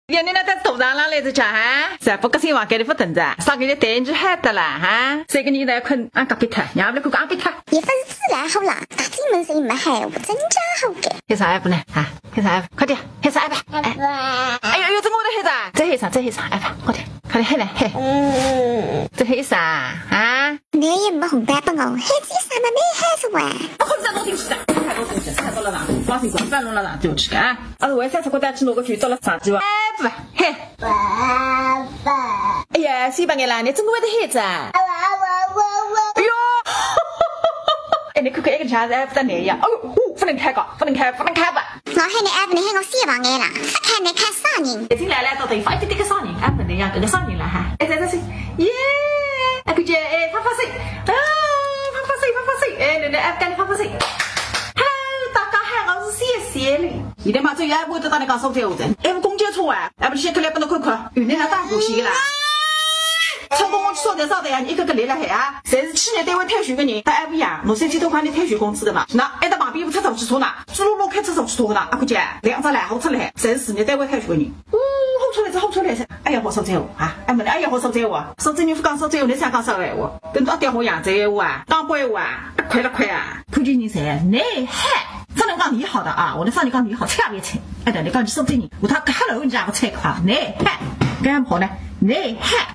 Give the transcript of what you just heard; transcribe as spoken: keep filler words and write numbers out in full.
呀，侬哪搭大上浪来着家哈？啥不个新房间里勿等着？上个月带侬去海的啦哈？三个人来困俺隔壁脱，让我来看看俺壁脱。也勿是自来好啦，大进门谁没海，我真家好个。黑啥也不能啊？黑啥也不，快点，黑啥也不。哎，哎呦，哎呦，这个我的黑啥？这黑啥？这黑啥？哎吧，快点，快点，黑来黑。嗯，这黑啥啊？侬也没红包拨我，黑子啥么没黑是哇？我看不到东西的，太多东西，太多了啦，放心，不要弄了啦，就去啊。啊，我也想出国带去弄个去，到了上去吧。哎不，嘿。爸爸。哎呀，谁把你啦？你怎么会的黑子啊？哎呦，哎，你看看，哎，个啥子，哎，不得了呀！哎呦，哦，不能开个，不能开，不能开吧？我喊你哎，不能喊我死房间啦，不开你看啥人？已经来了，到底发一点点个啥人？哎，不能呀，跟个啥人了哈？哎，在这是，耶！哎，估计哎，发发水，哦，发发水，发发水，哎，来来，哎，跟你发发水。Hello，大家好，我是谢谢你。现在嘛，最要不得打电话说这样子，哎，公交车啊，哎，不是，先过来不能看看，有那个大股息的啦。 成功我去说台上台呀，一个个来了海啊，侪是企业单位退休的人，大家勿一样，侬三千多块钿退休工资的嘛，那还得旁边部出租汽车呢，猪碌碌开出租汽车的呢，阿看见两只来好出来，侪是事业单位退休的人。哦，好出来哉，好出来哉，哎呀，好说哉哦啊，哎，问你，哎呀，好说哉哦啊，说真人勿讲说哉哦，你想讲啥闲话？等到点好样子闲话啊，讲鬼话啊，快了快啊，看见人侪内涵，不能讲你好的啊，我的上去讲你好，千万别吹，哎，对，你讲你说真人，我他hello你家个菜啊，内涵，干好呢，内涵。